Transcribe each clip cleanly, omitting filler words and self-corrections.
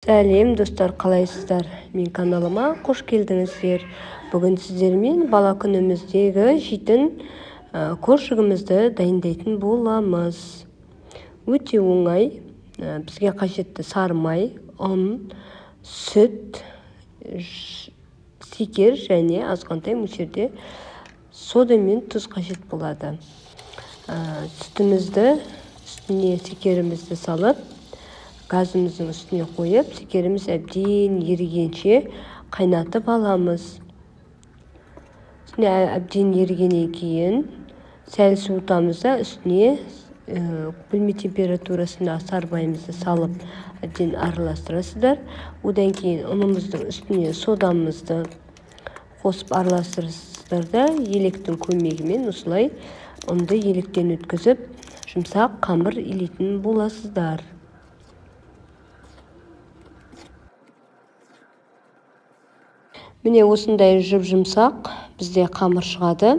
Сәлем достар, қалайсыздар? Мен каналыма қош келдіңіздер. Бүгін сіздермен бала күніміздегі жейтін коржигімізді дайындайтын боламыз. Өте оңай. Бізге қажетті сары май, ұн, сүт, секер және азғантай мөлшерде сода мен тұз қажет болады. Сүтімізді үстіне секерімізді салып, газымыздың үстіне қойып, секеріміз әбден ерігенше қайнатып аламыз. Үстіне әбден ерігеннен кейін сәл суытамыз да үстіне бөлме температурасында сары майымызды салып әбден араластырасыздар. Одан кейін ұнымыздың үстіне содамызды қосып араластырасыздар да електің көмегімен осылай ұнды електен өткізіп жұмсақ қамыр илейтін боласыздар. Міне осындай жұп-жұмсақ бізде қамыр шығады.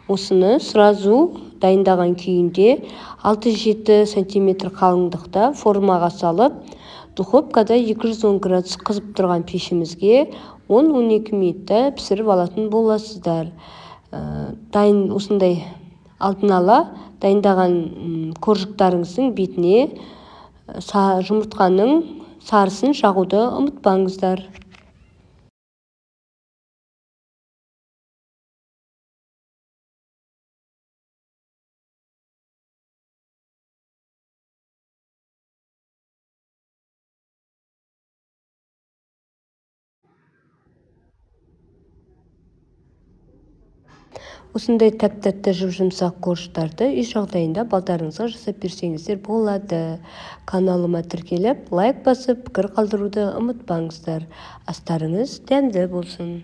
Осыны сразу дайындаған күйінде 6-7 сантиметр қалыңдықта формаға салып, духовкада 210 градус қызып тұрған пешімізге 10-12 минутта пісіріп алатын боласыздар. Дайын осындай алдын ала дайындаған коржиктарыңыздың бетіне жұмыртқаның сарысын жағуды ұмытпаңыздар. Осындай тәп-тәтті жұп-жұмсақ коржиктарды үй жағдайында балдарыңызға жасап берсеңіздер болады. Каналыма тіркеліп, лайк басып, пікір қалдыруды ұмытпаңыздар. Астарыңыз дәмді болсын.